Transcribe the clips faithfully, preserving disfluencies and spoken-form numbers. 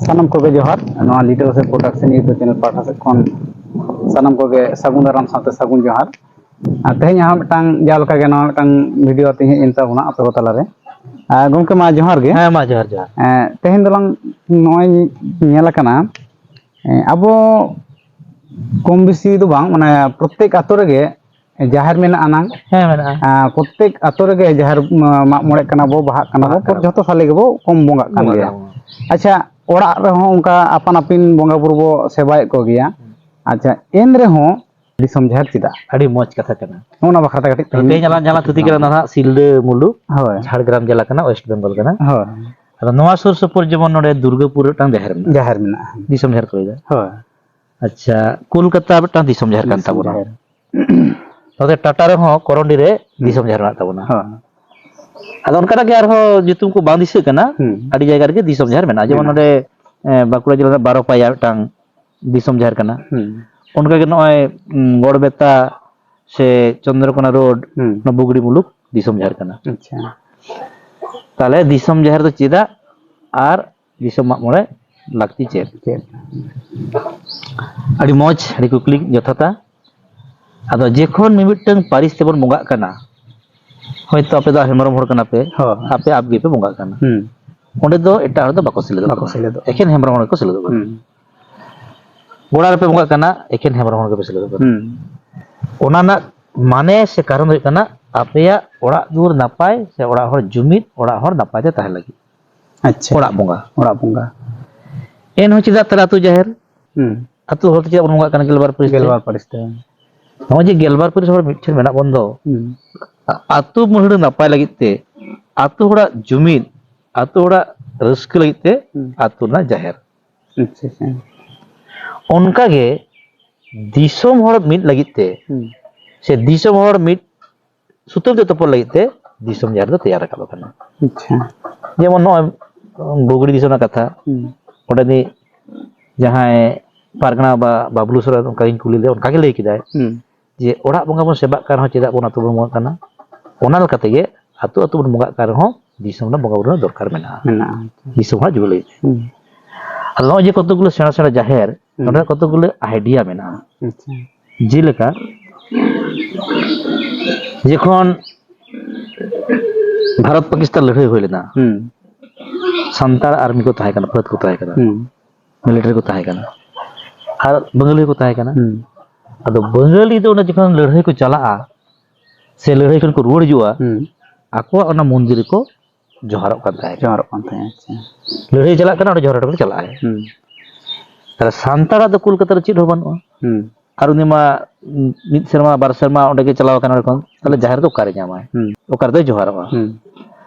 ᱥᱟᱱᱟᱢ ᱠᱚᱜᱮ ᱡᱚᱦᱟᱨ᱾ ᱱᱚᱣᱟ ᱞᱤᱴᱟᱹ ᱥᱮ ᱯᱨᱚᱰᱟᱠᱥᱚᱱ ᱤᱭᱩᱴᱩᱵᱽ ᱪᱮᱱᱮᱞ ᱯᱟᱦᱴᱟ ᱥᱮᱫ ᱠᱷᱚᱱ ᱥᱟᱱᱟᱢ ᱠᱚᱜᱮ ᱥᱟᱹᱜᱩᱱ ᱫᱟᱨᱟᱢ ᱥᱟᱶᱛᱮ ᱥᱟᱹᱜᱩᱱ ᱡᱚᱦᱟᱨ᱾ ᱟᱨ ᱛᱮᱦᱮᱧ ᱦᱚᱸ ᱢᱤᱫᱴᱟᱝ, ᱡᱟᱣ ᱞᱮᱠᱟ ᱜᱮ ᱱᱚᱣᱟ ᱢᱤᱫᱴᱟᱝ ᱵᱷᱤᱰᱤᱭᱳ ᱟᱛᱮ ᱦᱮᱡ ᱮᱱ ᱛᱟᱵᱚᱱᱟ ᱟᱯᱮ ᱠᱚ ᱛᱟᱞᱟᱨᱮ᱾ ᱟᱨ ᱜᱚᱢᱠᱮ ᱢᱟ ᱡᱚᱦᱟᱨ ᱜᱮ᱾ ᱦᱮᱸ, ᱢᱟ ᱡᱚᱦᱟᱨ, ᱡᱚᱦᱟᱨ᱾ ᱮᱸ, ᱛᱮᱦᱮᱧ ᱫᱚᱞᱟᱝ ᱱᱚᱜᱼᱚᱭ ᱧᱮᱞ ᱟᱠᱟᱱᱟ, ᱮᱸ, ᱟᱵᱚ ᱠᱚᱢ ᱵᱮᱥᱤ ᱫᱚ ᱵᱟᱝ, ᱢᱟᱱᱮ ᱯᱨᱚᱛᱮᱠ ᱟᱛᱳ ᱨᱮᱜᱮ ᱡᱟᱦᱮᱨ ᱢᱮᱱᱟᱜ ᱟᱱᱟᱝ᱾ ᱦᱮᱸ, ᱢᱮᱱᱟᱜᱼᱟ᱾ ᱟᱸ, ᱯᱨᱚᱛᱮᱠ ᱟᱛᱳ ᱨᱮᱜᱮ ᱡᱟᱦᱮᱨ, ᱢᱟ-, ᱢᱟᱜ ᱢᱚᱬᱮᱜ ᱠᱟᱱᱟ ᱵᱚ, ᱵᱟᱦᱟᱜ ᱠᱟᱱᱟ ᱵᱚ, ᱵᱟᱦᱟᱜ ᱠᱟᱱᱟ ᱵᱚ᱾ ᱡᱷᱚᱛᱚ ᱥᱟᱞᱮ ᱜᱮᱵᱚ ᱠᱚᱢ ᱵᱚᱸᱜᱟᱜ ᱠᱟᱱ ᱵᱚᱸᱜᱟᱜ ᱜᱮᱭᱟ᱾ ᱠᱟᱱᱟ ᱵᱚ᱾ ᱟᱪᱪᱷᱟ, ᱚᱲᱟᱜ ᱨᱮᱦᱚᱸ ᱚᱱᱠᱟ ᱟᱯᱟᱱ ᱟᱹᱯᱤᱱ ᱵᱚᱸᱜᱟ ᱵᱩᱨᱩ ᱵᱚ ᱥᱮᱵᱟᱭᱮᱫ ᱠᱚ ᱜᱮᱭᱟ᱾ ᱦᱩᱸ᱾ ᱟᱪᱪᱷᱟ, ᱮᱱ ᱨᱮᱦᱚᱸ ᱫᱤᱥᱚᱢ ᱡᱟᱦᱮᱨ ᱪᱮᱫᱟᱜ? ᱟᱹᱰᱤ ᱢᱚᱡᱽ ᱠᱟᱛᱷᱟ ᱠᱟᱱᱟ᱾ ᱚᱱᱟ ᱵᱟᱠᱷᱨᱟ ᱛᱮ ᱠᱟᱹᱴᱤᱡ ᱛᱚ, ᱛᱮᱦᱮᱧ ᱛᱮᱦᱮᱧ ᱟᱞᱟᱝ ᱡᱟᱦᱟᱸ ᱞᱟᱝ ᱛᱷᱩᱛᱤ ᱠᱟᱱᱟ, ᱱᱟᱦᱟᱜ ᱥᱤᱞᱫᱟᱹ ᱢᱩᱞᱩᱠ, ᱦᱳᱭ᱾ ᱡᱷᱟᱲᱜᱨᱟᱢ ᱡᱮᱞᱟ ᱠᱟᱱᱟ, ᱳᱭᱮᱥᱴ ᱵᱮᱝᱜᱚᱞ ᱠᱟᱱᱟ᱾ ᱦᱳᱭ᱾ ᱟᱫᱚ ᱱᱚᱣᱟ ᱥᱩᱨ ᱥᱩᱯᱩᱨ ᱡᱮᱢᱚᱱ ᱱᱚᱰᱮ ᱫᱩᱨᱜᱟᱹᱯᱩᱨ ᱨᱮ ᱢᱤᱫᱴᱟᱝ ᱡᱟᱦᱮᱨ ᱢᱮᱱᱟᱜᱼᱟ᱾ ᱡᱟᱦᱮᱨ ᱢᱮᱱᱟᱜᱼᱟ᱾ ᱫᱤᱥᱚᱢ ᱡᱟᱦᱮᱨ ᱠᱚ ᱞᱟᱹᱭᱫᱟ᱾ ᱦᱳᱭ᱾ ᱟᱪᱪᱷᱟ, ᱠᱳᱞᱠᱟᱛᱟ ᱢᱤᱫᱴᱟᱝ ᱫᱤᱥᱚᱢ ᱡᱟᱦᱮᱨ ᱠᱟᱱ ᱫᱤᱥᱚᱢ ᱛᱟᱵᱚᱱᱟ᱾ ᱡᱟᱦᱮᱨ᱾ ᱱᱚᱛᱮ ᱴᱟᱴᱟ ᱨᱮᱦᱚᱸ ᱠᱚᱨᱚᱱᱰᱤ ᱨᱮ ᱦᱩᱸ᱾ ᱫᱤᱥᱚᱢ ᱡᱟᱦᱮᱨ ᱢᱮᱱᱟᱜ ᱛᱟᱵᱚᱱᱟ᱾ ᱦᱳᱭ᱾ ᱟᱫᱚ ᱚᱱᱠᱟᱱᱟᱜ ᱜᱮ ᱟᱨᱦᱚᱸ ᱧᱩᱛᱩᱢ ᱠᱚ ᱵᱟᱝ ᱫᱤᱥᱟᱹᱜ ᱠᱟᱱᱟ᱾ ᱦᱩᱸ᱾ ᱟᱹᱰᱤ ᱡᱟᱭᱜᱟ ᱨᱮᱜᱮ ᱫᱤᱥᱚᱢ ᱡᱟᱦᱮᱨ ᱢᱮᱱᱟᱜᱼᱟ᱾ ᱡᱮᱢᱚᱱ ᱢᱮᱱᱟᱜᱼᱟ᱾ ᱱᱚᱰᱮ, ᱮ, ᱵᱟᱸᱠᱩᱲᱟ ᱡᱮᱞᱟ ᱨᱮᱱᱟᱜ ᱵᱟᱨᱚ ᱯᱟᱭᱟ ᱢᱤᱫᱴᱟᱝ ᱫᱤᱥᱚᱢ ᱡᱟᱦᱮᱨ ᱠᱟᱱᱟ᱾ ᱦᱩᱸ᱾ ᱚᱱᱠᱟᱜᱮ ᱱᱚᱜᱼᱚᱭ, ᱩᱸ, ᱜᱚᱲᱵᱮᱛᱟ ᱥᱮ ᱪᱚᱱᱫᱨᱚᱠᱳᱱᱟ ᱨᱳᱰ, ᱦᱩᱸ᱾ ᱱᱚᱣᱟ ᱵᱩᱜᱽᱲᱤ ᱢᱩᱞᱩᱠ ᱫᱤᱥᱚᱢ ᱡᱟᱦᱮᱨ ᱠᱟᱱᱟ᱾ ᱟᱪᱪᱷᱟ᱾ ᱛᱟᱦᱞᱮ ᱫᱤᱥᱚᱢ ᱡᱟᱦᱮᱨ ᱫᱚ ᱪᱮᱫᱟᱜ ᱟᱨ ᱫᱤᱥᱚᱢ ᱢᱟᱜ ᱢᱚᱬᱮ ᱞᱟᱹᱠᱛᱤ ᱪᱮᱫ? ᱪᱮᱫ? ᱟᱹᱰᱤ ᱢᱚᱡᱽ, ᱟᱹᱰᱤ ᱠᱩᱠᱞᱤ ᱡᱚᱛᱷᱟᱛᱟ᱾ ᱟᱫᱚ ᱡᱮᱠᱷᱚᱱ ᱢᱤᱢᱤᱫᱴᱟᱝ ᱯᱟᱹᱨᱤᱥ ᱛᱮᱵᱚᱱ ᱵᱚᱸᱜᱟᱜ ᱠᱟᱱᱟ, ᱦᱚᱭᱛᱳ ᱟᱯᱮ ᱫᱚ ᱦᱮᱢᱵᱨᱚᱢ ᱦᱚᱲ ᱠᱟᱱᱟ ᱯᱮ, ᱦᱳᱭ᱾ ᱟᱯᱮ ᱟᱯ ᱜᱮᱯᱮ ᱵᱚᱸᱜᱟᱜ ᱠᱟᱱᱟ, ᱦᱩᱸ᱾ ᱚᱸᱰᱮ ᱫᱚ ᱮᱴᱟᱜ ᱦᱚᱲ ᱫᱚ ᱵᱟᱠᱚ ᱥᱮᱞᱮᱫᱚᱜ ᱵᱟᱠᱚ ᱠᱟᱱᱟ᱾ ᱥᱮᱞᱮᱫᱚᱜ᱾ ᱮᱠᱷᱮᱱ ᱦᱮᱢᱵᱨᱚᱢ ᱦᱚᱲ ᱜᱮᱠᱚ ᱥᱮᱞᱮᱫᱚᱜ ᱠᱟᱱᱟ᱾ ᱦᱩᱸ᱾ ᱜᱚᱲᱟ ᱨᱮᱯᱮ ᱵᱚᱸᱜᱟᱜ ᱠᱟᱱᱟ, ᱮᱠᱷᱮᱱ ᱦᱮᱢᱵᱨᱚᱢ ᱦᱚᱲ ᱜᱮᱯᱮ ᱥᱮᱞᱮᱫᱚᱜ ᱠᱟᱱᱟ᱾ ᱦᱩᱸ᱾ ᱚᱱᱟ ᱨᱮᱱᱟᱜ ᱢᱟᱱᱮ ᱥᱮ ᱠᱟᱨᱚᱱ ᱫᱚ ᱦᱩᱭᱩᱜ ᱠᱟᱱᱟ, ᱟᱯᱮᱭᱟᱜ ᱚᱲᱟᱜ ᱫᱩᱣᱟᱹᱨ ᱱᱟᱯᱟᱭ ᱥᱮ ᱚᱲᱟᱜ ᱦᱚᱲ ᱡᱩᱢᱤᱫ, ᱚᱲᱟᱜ ᱦᱚᱲ ᱱᱟᱯᱟᱭ ᱛᱮ ᱛᱟᱦᱮᱸ ᱞᱟᱹᱜᱤᱫ᱾ ᱟᱪᱪᱷᱟ᱾ ᱚᱲᱟᱜ ᱵᱚᱸᱜᱟ᱾ ᱚᱲᱟᱜ ᱵᱚᱸᱜᱟ᱾ ᱮᱱᱦᱚᱸ ᱪᱮᱫᱟᱜ ᱛᱟᱦᱞᱮ ᱟᱹᱛᱩ ᱡᱟᱦᱮᱨ? ᱦᱩᱸ᱾ ᱟᱹᱛᱩ ᱦᱚᱲ ᱛᱮ ᱪᱮᱫᱟᱜ ᱵᱚᱱ ᱵᱚᱸᱜᱟᱜ ᱠᱟᱱᱟ ᱜᱮᱞᱵᱟᱨ ᱯᱟᱹᱨᱤᱥ ᱛᱮ? ᱜᱮᱞᱵᱟᱨ ᱯᱟᱹᱨᱤᱥ ᱛᱮ᱾ ᱱᱚᱜᱼᱚᱭ ᱡᱮ ᱜᱮᱞᱵᱟᱨ ᱯᱟᱹᱨᱤᱥ ᱦᱚᱲ ᱢᱤᱫ ᱴᱷᱮᱱ ᱢᱮᱱᱟᱜ ᱵᱚᱱ ᱫᱚ, ᱦᱩᱸ᱾ ᱟ-, ᱟᱹᱛᱩ ᱢᱟᱹᱦᱲᱟᱹ ᱱᱟᱯᱟᱭ ᱞᱟᱹᱜᱤᱫ ᱛᱮ, ᱟᱹᱛᱩ ᱦᱚᱲᱟᱜ ᱡᱩᱢᱤᱫ, ᱟᱹᱛᱩ ᱦᱚᱲᱟᱜ ᱨᱟᱹᱥᱠᱟᱹ ᱞᱟᱹᱜᱤᱫ ᱛᱮ ᱦᱩᱸ᱾ ᱟᱹᱛᱩ ᱨᱮᱱᱟᱜ ᱡᱟᱦᱮᱨ᱾ ᱟᱪᱪᱷᱟ, ᱟᱪᱪᱷᱟ᱾ ᱚᱱᱠᱟᱜᱮ ᱫᱤᱥᱚᱢ ᱦᱚᱲ ᱢᱤᱫ ᱞᱟᱹᱜᱤᱫ ᱛᱮ ᱦᱩᱸ᱾ ᱥᱮ ᱫᱤᱥᱚᱢ ᱦᱚᱲ ᱢᱤᱫ ᱥᱩᱛᱟᱹᱢ ᱛᱮ ᱛᱚᱯᱚᱞ ᱞᱟᱹᱜᱤᱫ ᱛᱮ ᱫᱤᱥᱚᱢ ᱡᱟᱦᱮᱨ ᱫᱚ ᱛᱮᱭᱟᱨ ᱨᱟᱠᱟᱵ ᱟᱠᱟᱱᱟ᱾ ᱟᱪᱪᱷᱟ᱾ ᱡᱮᱢᱚᱱ ᱱᱚᱜᱼᱚᱭ ᱵᱩᱜᱽᱲᱤ ᱫᱤᱥᱚᱢ ᱨᱮᱱᱟᱜ ᱠᱟᱛᱷᱟ, ᱦᱩᱸ᱾ ᱚᱸᱰᱮ ᱱᱤᱡ ᱡᱟᱦᱟᱸᱭ ᱯᱟᱨᱜᱟᱱᱟ ᱵᱟ ᱵᱟᱵᱞᱩ ᱥᱚᱨᱮᱱ, ᱚᱱᱠᱟ ᱜᱤᱧ ᱠᱩᱞᱤ ᱞᱮᱫᱮᱭᱟ, ᱚᱱᱠᱟ ᱜᱮ ᱞᱟᱹᱭ ᱠᱮᱫᱟᱭ ᱦᱩᱸ᱾ ᱡᱮ ᱚᱲᱟᱜ ᱵᱚᱸᱜᱟ ᱵᱚᱱ ᱥᱮᱵᱟᱜ ᱠᱟᱱ ᱨᱮᱦᱚᱸ ᱪᱮᱫᱟᱜ ᱵᱚᱱ ᱟᱹᱛᱩ ᱵᱚᱱ ᱵᱚᱸᱜᱟᱜ ᱠᱟᱱᱟ? ᱚᱱᱟ ᱞᱮᱠᱟ ᱛᱮᱜᱮ ᱟᱹᱛᱩ ᱟᱹᱛᱩ ᱵᱚᱱ ᱵᱚᱸᱜᱟᱜ ᱠᱟᱱ ᱨᱮᱦᱚᱸ ᱫᱤᱥᱚᱢ ᱨᱮᱱᱟᱜ ᱵᱚᱸᱜᱟ ᱵᱩᱨᱩ ᱨᱮᱱᱟᱜ ᱫᱚᱨᱠᱟᱨ ᱢᱮᱱᱟᱜᱼᱟ᱾ ᱢᱮᱱᱟᱜᱼᱟ᱾ ᱫᱤᱥᱚᱢ ᱦᱚᱲᱟᱜ ᱡᱩᱵᱤᱞᱤ᱾ ᱦᱩᱸ᱾ ᱟᱨ ᱱᱚᱜᱼᱚᱭ ᱡᱮ ᱠᱚᱛᱚᱠ ᱜᱩᱞᱟᱹ ᱥᱮᱬᱟ ᱥᱮᱬᱟ ᱡᱟᱦᱮᱨ, ᱦᱩᱸ᱾ ᱱᱚᱸᱰᱮ ᱠᱚᱛᱚᱠ ᱜᱩᱞᱟᱹ idea ᱢᱮᱱᱟᱜᱼᱟ᱾ ᱟᱪᱪᱷᱟ᱾ ᱡᱮᱞᱮᱠᱟ, ᱡᱚᱠᱷᱚᱱ ᱵᱷᱟᱨᱚᱛ ᱯᱟᱠᱤᱥᱛᱟᱱ ᱞᱟᱹᱲᱦᱟᱹᱭ ᱦᱩᱭ ᱞᱮᱱᱟ, ᱦᱩᱸ᱾ ᱥᱟᱱᱛᱟᱲ army ᱠᱚ ᱛᱟᱦᱮᱸ ᱠᱟᱱᱟ, ᱯᱷᱟᱹᱫ ᱠᱚ ᱛᱟᱦᱮᱸ ᱠᱟᱱᱟ, ᱦᱩᱸ᱾ Military ᱠᱚ ᱛᱟᱦᱮᱸ ᱠᱟᱱᱟ, ᱟᱨ ᱵᱟᱝᱜᱟᱹᱞᱤ ᱠᱚ ᱛᱟᱦᱮᱸ ᱠᱟᱱᱟ᱾ ᱦᱩᱸ᱾ ᱟᱫᱚ ᱵᱟᱝᱜᱟᱹᱞᱤ ᱫᱚ ᱚᱸᱰᱮ ᱡᱚᱠᱷᱚᱱ ᱞᱟᱹᱲᱦᱟᱹᱭ ᱠᱚ ᱪᱟᱞᱟᱜᱼᱟ, ᱥᱮ ᱞᱟᱹᱲᱦᱟᱹᱭ ᱠᱷᱚᱱ ᱠᱚ ᱨᱩᱣᱟᱹᱲ ᱦᱤᱡᱩᱜᱼᱟ, ᱦᱩᱸ᱾ ᱟᱠᱚᱣᱟᱜ ᱚᱱᱟ ᱢᱚᱱᱫᱤᱨ ᱨᱮᱠᱚ ᱡᱚᱦᱟᱨᱚᱜ ᱠᱟᱱ ᱛᱟᱦᱮᱸᱫ᱾ ᱡᱚᱦᱟᱨᱚᱜ ᱠᱟᱱ ᱛᱟᱦᱮᱸᱫ, ᱟᱪᱪᱷᱟ᱾ ᱞᱟᱹᱲᱦᱟᱹᱭ ᱪᱟᱞᱟᱜ ᱠᱟᱱᱟ, ᱚᱸᱰᱮ ᱡᱚᱦᱟᱨ ᱦᱚᱴᱚ ᱠᱟᱛᱮ ᱪᱟᱞᱟᱜᱼᱟᱭ᱾ ᱦᱩᱸ᱾ ᱛᱟᱦᱞᱮ ᱥᱟᱱᱛᱟᱲᱟᱜ ᱫᱚ ᱠᱳᱞᱠᱟᱛᱟ ᱨᱮ ᱪᱮᱫ ᱦᱚᱸ ᱵᱟᱹᱱᱩᱜᱼᱟ᱾ ᱦᱩᱸ᱾ ᱟᱨ ᱩᱱᱤ ᱢᱟ ᱢᱤᱫ ᱥᱮᱨᱢᱟ, ᱵᱟᱨ ᱥᱮᱨᱢᱟ ᱚᱸᱰᱮ ᱜᱮ ᱪᱟᱞᱟᱣ ᱟᱠᱟᱱᱟ, ᱚᱸᱰᱮ ᱠᱷᱚᱱ, ᱛᱟᱦᱞᱮ ᱦᱩᱸ᱾ ᱡᱟᱦᱮᱨ ᱫᱚ ᱚᱠᱟᱨᱮ ᱧᱟᱢᱟᱭ? ᱦᱩᱸ᱾ ᱚᱠᱟ ᱨᱮᱫᱚᱭ ᱡᱚᱦᱟᱨᱚᱜᱼᱟ? ᱦᱩᱸ᱾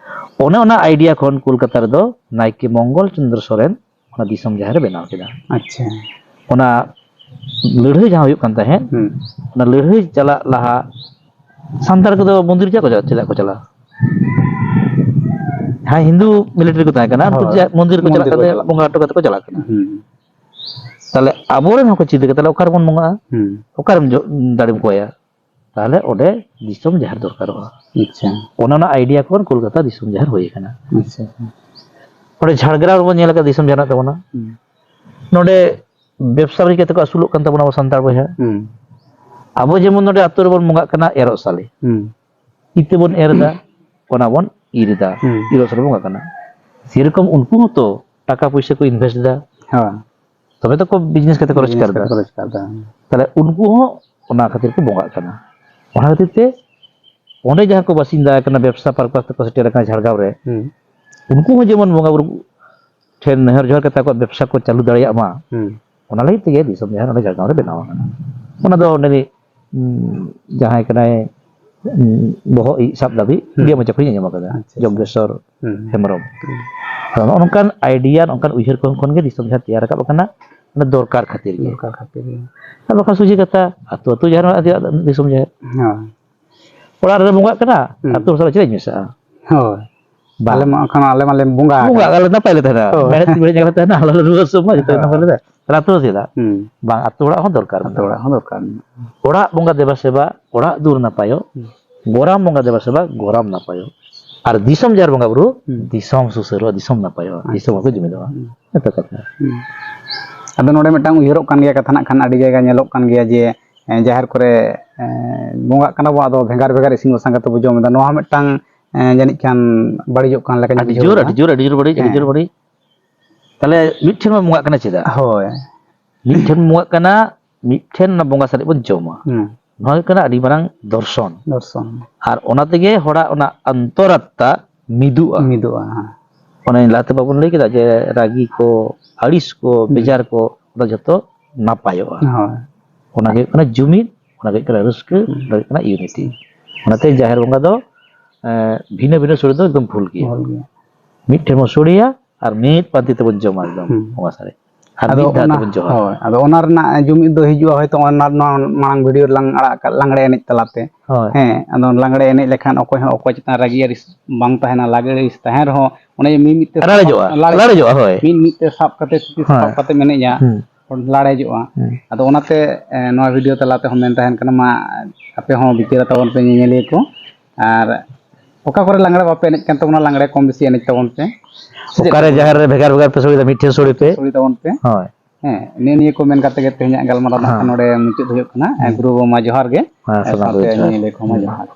ᱚᱱᱮ ᱚᱱᱟ idea ᱠᱷᱚᱱ ᱠᱳᱞᱠᱟᱛᱟ ᱨᱮᱫᱚ ᱱᱟᱭᱠᱮ ᱢᱚᱝᱜᱚᱞ ᱪᱚᱸᱫᱽᱨᱚ ᱥᱚᱨᱮᱱ ᱚᱱᱟ ᱫᱤᱥᱚᱢ ᱡᱟᱦᱮᱨ ᱮ ᱵᱮᱱᱟᱣ ᱠᱮᱫᱟ᱾ ᱟᱪᱪᱷᱟ᱾ ᱚᱱᱟ ᱞᱟᱹᱲᱦᱟᱹᱭ ᱡᱟᱦᱟᱸ ᱦᱩᱭᱩᱜ ᱠᱟᱱ ᱛᱟᱦᱮᱸᱫ, ᱦᱩᱸ᱾ ᱚᱱᱟ ᱞᱟᱹᱲᱦᱟᱹᱭ ᱪᱟᱞᱟᱜ ᱞᱟᱦᱟ ᱥᱟᱱᱛᱟᱲ ᱠᱚᱫᱚ ᱢᱚᱱᱫᱤᱨ ᱪᱮᱫᱟᱜ ᱠᱚ ᱪᱟᱞᱟᱜ, ᱪᱮᱫᱟᱜ ᱠᱚ ᱪᱟᱞᱟᱜᱼᱟ? ᱦᱮᱸ, ᱦᱤᱱᱫᱩ military ᱠᱚ ᱛᱟᱦᱮᱸ ᱠᱟᱱᱟ, ᱩᱱᱠᱩ ᱦᱳᱭ᱾ ᱪᱮᱫᱟᱜ ᱢᱚᱱᱫᱤᱨ ᱠᱚ ᱪᱟᱞᱟᱜ ᱢᱚᱱᱫᱤᱨ ᱠᱚ ᱠᱟᱛᱮ ᱪᱟᱞᱟᱜ ᱵᱚᱸᱜᱟ ᱦᱚᱴᱚ ᱠᱟᱛᱮ ᱠᱚ ᱪᱟᱞᱟᱜ ᱠᱟᱱᱟ᱾ ᱦᱩᱸ᱾ ᱛᱟᱦᱞᱮ ᱟᱵᱚᱨᱮᱱ ᱦᱚᱸᱠᱚ ᱪᱮᱫ ᱠᱟᱫᱟ, ᱛᱟᱦᱞᱮ ᱚᱠᱟᱨᱮᱵᱚᱱ ᱵᱚᱸᱜᱟᱜᱼᱟ? ᱦᱩᱸ᱾ ᱚᱠᱟᱨᱮᱢ ᱡᱚ-, ᱫᱟᱲᱮᱢ ᱠᱚᱭᱟ? ᱛᱟᱦᱞᱮ ᱚᱸᱰᱮ ᱫᱤᱥᱚᱢ ᱡᱟᱦᱮᱨ ᱫᱚᱨᱠᱟᱨᱚᱜᱼᱟ᱾ ᱟᱪᱪᱷᱟ᱾ ᱚᱱᱟ, ᱚᱱᱟ idea ᱠᱷᱚᱱ ᱠᱳᱞᱠᱟᱛᱟ ᱫᱤᱥᱚᱢ ᱡᱟᱦᱮᱨ ᱦᱩᱭ ᱟᱠᱟᱱᱟ᱾ ᱟᱪᱪᱷᱟ, ᱟᱪᱪᱷᱟ᱾ ᱚᱸᱰᱮ ᱡᱷᱟᱲᱜᱨᱟᱢ ᱨᱮᱵᱚᱱ ᱧᱮᱞ ᱟᱠᱟᱫᱟ ᱫᱤᱥᱚᱢ ᱡᱟᱦᱮᱨ ᱢᱮᱱᱟᱜ ᱛᱟᱵᱚᱱᱟ᱾ ᱦᱩᱸ᱾ ᱱᱚᱰᱮ ᱵᱮᱵᱽᱥᱟ ᱵᱟᱹᱱᱤᱡᱽ ᱠᱟᱛᱮ ᱠᱚ ᱟᱹᱥᱩᱞᱚᱜ ᱠᱟᱱ ᱛᱟᱵᱚᱱᱟ ᱟᱵᱚ ᱥᱟᱱᱛᱟᱲ ᱵᱚᱭᱦᱟ᱾ ᱦᱩᱸ᱾ ᱟᱵᱚ ᱡᱮᱢᱚᱱ ᱱᱚᱰᱮ ᱟᱹᱛᱩ ᱨᱮᱵᱚᱱ ᱵᱚᱸᱜᱟᱜ ᱠᱟᱱᱟ ᱮᱨᱚᱜ ᱥᱟᱞᱮ᱾ ᱦᱩᱸ᱾ ᱤᱛᱟᱹ ᱵᱚᱱ ᱮᱨ ᱮᱫᱟ, ᱚᱱᱟ ᱵᱚᱱ ᱤᱨ ᱮᱫᱟ᱾ ᱦᱩᱸ᱾ ᱤᱨᱚᱜ ᱥᱟᱞᱮ ᱵᱚᱸᱜᱟᱜ ᱠᱟᱱᱟ᱾ ᱥᱮᱨᱚᱠᱚᱢ ᱩᱱᱠᱩ ᱦᱚᱸᱛᱚ ᱴᱟᱠᱟ ᱯᱚᱭᱥᱟ ᱠᱚ invest ᱮᱫᱟ᱾ ᱦᱳᱭ᱾ ᱛᱚᱵᱮ ᱛᱚ ᱠᱚ business ᱠᱟᱛᱮ ᱠᱚ ᱵᱤᱡᱽᱱᱮᱥ ᱨᱳᱡᱽᱜᱟᱨ ᱠᱟᱛᱮ ᱮᱫᱟ᱾ ᱠᱚ ᱨᱳᱡᱽᱜᱟᱨ ᱮᱫᱟ᱾ ᱛᱟᱦᱞᱮ ᱩᱱᱠᱩ ᱦᱚᱸ ᱚᱱᱟ ᱠᱷᱟᱹᱛᱤᱨ ᱠᱚ ᱵᱚᱸᱜᱟᱜ ᱠᱟᱱᱟ᱾ ᱚᱱᱟ ᱠᱷᱟᱹᱛᱤᱨ ᱛᱮ ᱚᱸᱰᱮ ᱡᱟᱦᱟᱸ ᱠᱚ ᱵᱟᱥᱤᱱᱫᱟ ᱟᱠᱟᱱᱟ, ᱵᱮᱵᱽᱥᱟ purpose ᱛᱮᱠᱚ ᱥᱮᱴᱮᱨ ᱟᱠᱟᱱᱟ ᱡᱷᱟᱲᱜᱨᱟᱢ ᱨᱮ, ᱦᱩᱸ᱾ ᱩᱱᱠᱩ ᱦᱚᱸ ᱡᱮᱢᱚᱱ ᱵᱚᱸᱜᱟ ᱵᱩᱨᱩ ᱴᱷᱮᱱ ᱱᱮᱦᱚᱨ ᱡᱚᱦᱟᱨ ᱠᱟᱛᱮ ᱟᱠᱚᱣᱟᱜ ᱵᱮᱵᱽᱥᱟ ᱠᱚ ᱪᱟᱹᱞᱩ ᱫᱟᱲᱮᱭᱟᱜ ᱢᱟ, ᱦᱩᱸ᱾ ᱚᱱᱟ ᱞᱟᱹᱜᱤᱫ ᱛᱮᱜᱮ ᱫᱤᱥᱚᱢ ᱡᱟᱦᱮᱨ ᱱᱚᱰᱮ ᱡᱷᱟᱲᱜᱨᱟᱢ ᱨᱮ ᱵᱮᱱᱟᱣ ᱟᱠᱟᱱᱟ᱾ ᱚᱱᱟ ᱫᱚ ᱚᱸᱰᱮ ᱨᱤᱱᱤᱡ, ᱩᱸ, ᱡᱟᱦᱟᱸᱭ ᱠᱟᱱᱟᱭ, ᱩᱸ, ᱵᱚᱦᱚᱜ ᱤᱡ ᱥᱟᱵ ᱫᱟᱹᱵᱤᱡ, ᱦᱩᱸ᱾ ᱩᱱᱤᱭᱟᱜ ᱢᱚᱪᱟ ᱠᱷᱚᱱᱤᱧ ᱟᱸᱡᱚᱢ ᱟᱠᱟᱫᱟ, ᱟᱪᱪᱷᱟ, ᱟᱪᱪᱷᱟ᱾ ᱡᱚᱜᱽᱜᱮᱥᱚᱨ ᱦᱩᱸ᱾ ᱦᱮᱢᱵᱨᱚᱢ᱾ ᱦᱩᱸ᱾ ᱟᱫᱚ ᱱᱚᱜᱼᱚ ᱱᱚᱝᱠᱟᱱ idea, ᱱᱚᱝᱠᱟᱱ ᱩᱭᱦᱟᱹᱨ ᱠᱚ ᱠᱷᱚᱱ ᱜᱮ ᱫᱤᱥᱚᱢ ᱡᱟᱦᱮᱨ ᱛᱮᱭᱟᱨ ᱨᱟᱠᱟᱵ ᱟᱠᱟᱱᱟ, ᱚᱱᱟ ᱫᱚᱨᱠᱟᱨ ᱠᱷᱟᱹᱛᱤᱨ ᱜᱮ᱾ ᱫᱚᱨᱠᱟᱨ ᱠᱷᱟᱹᱛᱤᱨ ᱜᱮ᱾ ᱟᱨ ᱵᱟᱠᱷᱟᱱ ᱥᱚᱡᱷᱮ ᱠᱟᱛᱷᱟ, ᱟᱹᱛᱩ ᱟᱹᱛᱩ ᱡᱟᱦᱮᱨ ᱢᱮᱱᱟᱜᱼᱟ, ᱫᱤᱥᱚᱢ ᱡᱟᱦᱮᱨ᱾ ᱦᱳᱭ᱾ ᱚᱲᱟᱜ ᱨᱮᱞᱮ ᱵᱚᱸᱜᱟᱜ ᱠᱟᱱᱟ, ᱦᱩᱸ᱾ ᱟᱹᱛᱩ ᱦᱚᱲ ᱥᱟᱞᱟᱜ ᱪᱮᱫ ᱤᱧ ᱢᱮᱥᱟᱜᱼᱟ? ᱦᱳᱭ᱾ ᱵᱟᱝ᱾ ᱟᱞᱮ ᱢᱟ ᱮᱱᱠᱷᱟᱱ ᱟᱞᱮ ᱢᱟᱞᱮ ᱵᱚᱸᱜᱟ ᱵᱚᱸᱜᱟ ᱟᱠᱟᱱᱟ᱾ ᱟᱞᱮ ᱱᱟᱯᱟᱭ ᱞᱮ ᱛᱟᱦᱮᱱᱟ᱾ ᱦᱳᱭ᱾ ᱢᱮᱬᱦᱮᱫ ᱛᱤ ᱢᱮᱬᱦᱮᱫ ᱡᱟᱸᱜᱟ ᱞᱮ ᱛᱟᱦᱮᱱᱟ, ᱟᱞᱮ ᱞᱮ ᱨᱩᱣᱟᱹ ᱦᱟᱹᱥᱩᱜ ᱢᱟ, ᱡᱚᱛᱚ ᱜᱮ ᱦᱳᱭ᱾ ᱱᱟᱯᱟᱭ ᱞᱮ ᱛᱟᱦᱮᱱᱟ᱾ ᱛᱟᱦᱞᱮ ᱟᱹᱛᱩ ᱫᱚ ᱪᱮᱫᱟᱜ? ᱦᱩᱸ᱾ ᱵᱟᱝ, ᱟᱹᱛᱩ ᱚᱲᱟᱜ ᱦᱚᱸ ᱫᱚᱨᱠᱟᱨ ᱟᱹᱛᱩ ᱢᱮᱱᱟᱜᱼᱟ᱾ ᱚᱲᱟᱜ ᱦᱚᱸ ᱫᱚᱨᱠᱟᱨ ᱢᱮᱱᱟᱜᱼᱟ᱾ ᱚᱲᱟᱜ ᱵᱚᱸᱜᱟ ᱫᱮᱵᱟ ᱥᱮᱵᱟ, ᱚᱲᱟᱜ ᱫᱩᱣᱟᱹᱨ ᱱᱟᱯᱟᱭᱚᱜ, ᱦᱩᱸ᱾ ᱜᱚᱨᱟᱢ ᱵᱚᱸᱜᱟ ᱫᱮᱵᱟ ᱥᱮᱵᱟ, ᱜᱚᱨᱟᱢ ᱱᱟᱯᱟᱭᱚᱜ᱾ ᱟᱨ ᱫᱤᱥᱚᱢ ᱡᱟᱦᱮᱨ ᱵᱚᱸᱜᱟ ᱵᱩᱨᱩ, ᱦᱩᱸ᱾ ᱫᱤᱥᱚᱢ ᱥᱩᱥᱟᱹᱨᱚᱜᱼᱟ, ᱫᱤᱥᱚᱢ ᱱᱟᱯᱟᱭᱚᱜᱼᱟ, ᱟᱪᱪᱷᱟ᱾ ᱫᱤᱥᱚᱢ ᱦᱚᱲ ᱠᱚ ᱡᱩᱢᱤᱫᱚᱜᱼᱟ᱾ ᱦᱩᱸ᱾ ᱡᱚᱛᱚ ᱠᱟᱛᱷᱟ᱾ ᱦᱩᱸ᱾ ᱟᱫᱚ ᱱᱚᱰᱮ ᱢᱤᱫᱴᱟᱝ ᱩᱭᱦᱟᱹᱨᱚᱜ ᱠᱟᱱ ᱜᱮᱭᱟ ᱠᱟᱛᱷᱟ, ᱱᱟᱜ ᱠᱷᱟᱱ ᱟᱹᱰᱤ ᱡᱟᱭᱜᱟ ᱧᱮᱞᱚᱜ ᱠᱟᱱ ᱜᱮᱭᱟ ᱡᱮ, ᱮᱸ, ᱡᱟᱦᱮᱨ ᱠᱚᱨᱮ, ᱮᱸ, ᱵᱚᱸᱜᱟᱜ ᱠᱟᱱᱟ ᱵᱚ, ᱟᱫᱚ ᱵᱷᱮᱜᱟᱨ ᱵᱷᱮᱜᱟᱨ ᱤᱥᱤᱱ ᱵᱟᱥᱟᱝ ᱠᱟᱛᱮ ᱵᱚ ᱡᱚᱢ ᱮᱫᱟ᱾ ᱱᱚᱣᱟ ᱦᱚᱸ ᱢᱤᱫᱴᱟᱝ, ᱮᱸ, ᱡᱟᱹᱱᱤᱡ ᱠᱷᱟᱱ ᱵᱟᱹᱲᱤᱡᱚᱜ ᱠᱟᱱ ᱞᱮᱠᱟᱧ ᱟᱹᱰᱤ ᱵᱩᱡᱷᱟᱹᱣ ᱡᱳᱨ, ᱮᱫᱟ᱾ ᱟᱹᱰᱤ ᱡᱳᱨ, ᱟᱹᱰᱤ ᱡᱳᱨ ᱵᱟᱹᱲᱤᱡ, ᱟᱹᱰᱤ ᱦᱮᱸ᱾ ᱡᱳᱨ ᱵᱟᱹᱲᱤᱡ᱾ ᱛᱟᱦᱞᱮ ᱢᱤᱫ ᱴᱷᱮᱱ ᱵᱚᱱ ᱵᱚᱸᱜᱟᱜ ᱠᱟᱱᱟ ᱪᱮᱫᱟᱜ? ᱦᱳᱭ᱾ ᱢᱤᱫ ᱴᱷᱮᱱ ᱵᱚᱸᱜᱟᱜ ᱠᱟᱱᱟ, ᱢᱤᱫ ᱴᱷᱮᱱ ᱚᱱᱟ ᱵᱚᱸᱜᱟ ᱥᱟᱨᱮᱡ ᱵᱚᱱ ᱡᱚᱢᱟ᱾ ᱦᱩᱸ᱾ ᱱᱚᱣᱟ ᱦᱩᱭᱩᱜ ᱠᱟᱱᱟ ᱟᱹᱰᱤ ᱢᱟᱨᱟᱝ ᱫᱚᱨᱥᱚᱱ᱾ ᱫᱚᱨᱥᱚᱱ᱾ ᱟᱨ ᱚᱱᱟ ᱛᱮᱜᱮ ᱦᱚᱲᱟᱜ ᱚᱱᱟ ᱚᱱᱛᱚᱨᱟᱛᱛᱟ ᱢᱤᱫᱩᱜᱼᱟ᱾ ᱢᱤᱫᱩᱜᱼᱟ, ᱦᱮᱸ᱾ ᱚᱱᱮ ᱞᱟᱦᱟᱛᱮ ᱵᱟᱵᱚᱱ ᱞᱟᱹᱭ ᱠᱮᱫᱟ ᱡᱮ ᱨᱟᱹᱜᱤ ᱠᱚ, ᱟᱹᱲᱤᱥ ᱠᱚ, ᱦᱩᱸ᱾ ᱵᱮᱡᱟᱨ ᱠᱚ, ᱚᱱᱟ ᱡᱷᱚᱛᱚ ᱱᱟᱯᱟᱭᱚᱜᱼᱟ᱾ ᱦᱳᱭ᱾ ᱚᱱᱟ ᱜᱮ ᱦᱩᱭᱩᱜ ᱠᱟᱱᱟ ᱡᱩᱢᱤᱫ, ᱚᱱᱟ ᱜᱮ ᱦᱩᱭᱩᱜ ᱠᱟᱱᱟ ᱨᱟᱹᱥᱠᱟᱹ, ᱦᱩᱸ᱾ ᱚᱱᱟ ᱜᱮ ᱦᱩᱭᱩᱜ ᱠᱟᱱᱟ unity᱾ ᱚᱱᱟᱛᱮ ᱡᱟᱦᱮᱨ ᱵᱚᱸᱜᱟ ᱫᱚ, ᱮᱸ, ᱵᱷᱤᱱᱟᱹ ᱵᱷᱤᱱᱟᱹ ᱥᱳᱲᱮ ᱫᱚ ᱮᱠᱫᱚᱢ ᱵᱷᱩᱞ ᱜᱮᱭᱟ᱾ ᱵᱷᱩᱞ ᱜᱮᱭᱟ᱾ ᱢᱤᱫ ᱴᱷᱮᱱ ᱵᱚᱱ ᱥᱳᱲᱮᱭᱟ ᱟᱨ ᱢᱤᱫ ᱯᱟᱱᱛᱮ ᱛᱮᱵᱚᱱ ᱡᱚᱢᱟ ᱮᱠᱫᱚᱢ ᱦᱩᱸ᱾ ᱵᱚᱸᱜᱟ ᱥᱟᱨᱮᱡ᱾ ᱟᱨ ᱟᱫᱚ ᱢᱤᱫ ᱫᱷᱟᱣ ᱚᱱᱟ, ᱛᱮᱵᱚᱱ ᱡᱚᱦᱟᱨ᱾ ᱦᱳᱭ, ᱟᱫᱚ ᱚᱱᱟ ᱨᱮᱱᱟᱜ ᱡᱩᱢᱤᱫ ᱫᱚ ᱦᱤᱡᱩᱜᱼᱟ ᱦᱚᱭᱛᱳ ᱚᱱᱟ ᱱᱚᱣᱟ ᱢᱟᱲᱟᱝ video ᱨᱮᱞᱟᱝ ᱟᱲᱟᱜ ᱟᱠᱟᱫ ᱞᱟᱜᱽᱲᱮ ᱮᱱᱮᱡ ᱛᱟᱞᱟᱛᱮ᱾ ᱦᱳᱭ᱾ ᱦᱮᱸ, ᱟᱫᱚ ᱞᱟᱜᱽᱲᱮ ᱮᱱᱮᱡ ᱞᱮᱠᱷᱟᱱ ᱚᱠᱚᱭ ᱦᱚᱸ ᱚᱠᱚᱭ ᱪᱮᱛᱟᱱ ᱨᱟᱹᱜᱤ ᱟᱹᱲᱤᱥ ᱵᱟᱝ ᱛᱟᱦᱮᱱᱟ, ᱞᱟᱜᱽᱲᱮ ᱟᱹᱲᱤᱥ ᱛᱟᱦᱮᱸ ᱨᱮᱦᱚᱸ ᱚᱱᱮ ᱡᱮ ᱢᱤᱫ ᱢᱤᱫ ᱛᱮ ᱥᱟᱵ, ᱞᱟᱲᱮᱡᱚᱜᱼᱟ, ᱞᱟᱲᱮᱡᱚᱜᱼᱟ᱾ ᱞᱟᱲᱮᱡᱚᱜᱼᱟ, ᱦᱳᱭ᱾ ᱢᱤᱫ ᱢᱤᱫ ᱛᱮ ᱥᱟᱵ ᱠᱟᱛᱮ ᱛᱤ ᱦᱳᱭ᱾ ᱥᱟᱵ ᱠᱟᱛᱮᱢ ᱮᱱᱮᱡᱟ, ᱦᱩᱸ᱾ ᱞᱟᱲᱮᱡᱚᱜᱼᱟ᱾ ᱦᱩᱸ᱾ ᱟᱫᱚ ᱚᱱᱟᱛᱮ, ᱮ, ᱱᱚᱣᱟ video ᱛᱟᱞᱟ ᱛᱮᱦᱚᱸ ᱢᱮᱱ ᱛᱟᱦᱮᱱ ᱠᱟᱱᱟ, ᱢᱟ ᱟᱯᱮ ᱦᱚᱸ ᱵᱤᱪᱟᱹᱨ ᱛᱟᱵᱚᱱ ᱯᱮ ᱧᱮᱧᱮᱞᱤᱭᱟᱹ ᱠᱚ, ᱟᱨ ᱚᱠᱟ ᱠᱚᱨᱮ ᱞᱟᱜᱽᱲᱮ ᱵᱟᱯᱮ ᱮᱱᱮᱡ ᱠᱟᱱ ᱛᱟᱵᱚᱱᱟ, ᱞᱟᱜᱽᱲᱮ ᱠᱚᱢ ᱵᱮᱥᱤ ᱮᱱᱮᱡ ᱛᱟᱵᱚᱱ ᱯᱮ᱾ ᱥᱮ ᱪᱮᱫ ᱚᱠᱟᱨᱮ ᱞᱮᱠᱟ? ᱡᱟᱦᱮᱨ ᱨᱮ ᱵᱷᱮᱜᱟᱨ ᱵᱷᱮᱜᱟᱨ ᱯᱮ ᱥᱳᱲᱮᱭᱮᱫᱟ, ᱢᱤᱫ ᱴᱷᱮᱱ ᱥᱳᱲᱮ ᱯᱮ᱾ ᱥᱳᱲᱮ ᱛᱟᱵᱚᱱ ᱯᱮ᱾ ᱦᱳᱭ᱾ ᱦᱮᱸ, ᱱᱤᱭᱟᱹ, ᱱᱤᱭᱟᱹ ᱠᱚ ᱢᱮᱱ ᱠᱟᱛᱮ ᱜᱮ ᱛᱮᱦᱮᱧᱟᱜ ᱜᱟᱞᱢᱟᱨᱟᱣ ᱫᱚ ᱦᱮᱸ᱾ ᱱᱚᱰᱮ ᱢᱩᱪᱟᱹᱫ ᱦᱩᱭᱩᱜ ᱠᱟᱱᱟ᱾ ᱦᱮᱸ᱾ ᱜᱩᱨᱩ ᱵᱟᱵᱟ ᱢᱟ ᱡᱚᱦᱟᱨ ᱜᱮ᱾ ᱦᱮᱸ, ᱥᱟᱱᱟᱢ ᱥᱟᱶᱛᱮ ᱠᱚ ᱡᱚᱦᱟᱨ᱾ ᱧᱮᱧᱮᱞᱤᱭᱟᱹ ᱠᱚᱦᱚᱸ ᱢᱟ ᱦᱮᱸ᱾ ᱡᱚᱦᱟᱨ᱾